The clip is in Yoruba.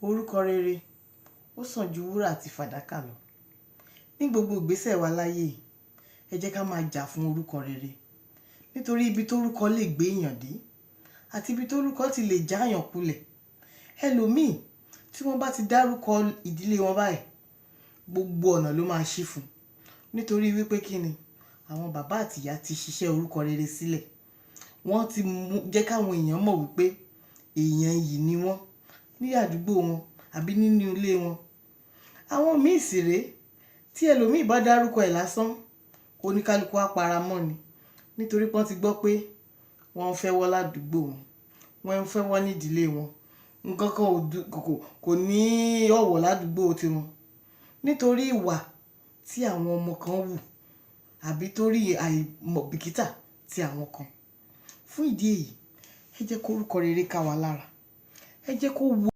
Orúkọ rere ó sàn ju wúrà àti fàdákà lọ. Ní gbogbo ìgbésẹ̀ wa láyé yìí, ẹ jẹ́ ká máa jà fún orúkọ rere. Nítorí ibi tó orúkọ lè gbé èèyàn dé àti ibi tó orúkọ ti lè já èèyàn kulẹ̀. Ẹlòmíì tí wọ́n bá ti dárúkọ ìdílé wọn báyìí, gbogbo ọ̀nà ló máa ṣí fún un. Nítorí wípé kí ni àwọn bàbá àti ìyá ti ṣiṣẹ́ orúkọ rere sílẹ̀. Wọ́n ti mú jẹ́ káwọn èèyàn mọ̀ wípé èèyàn iyì ni wọ́n ní àdúgbò wọn àbí nínú ilé wọn. Àwọn míì sì rèé, tí ẹlòmíì bá dárúkọ ẹ̀ lásán, oníkálukú á para mọ́ ni. Nítorí pé wọ́n ti gbọ́ pé wọ́n ń fẹ́wọ́ ládùúgbò wọn, wọ́n ń fẹ́wọ́ ní ìdílé wọn. Ǹkan kan kò ní ọ̀wọ̀ ládùúgbò tiwọn. Nítorí ìwà tí àwọn ọmọ kan wù àbí torí àìmọ̀ bìkítà tí àwọn kan. Fún ìdí èyí, ẹ jẹ́ kó orúkọ rere ká wa lára. Ẹ jẹ́ kó wu.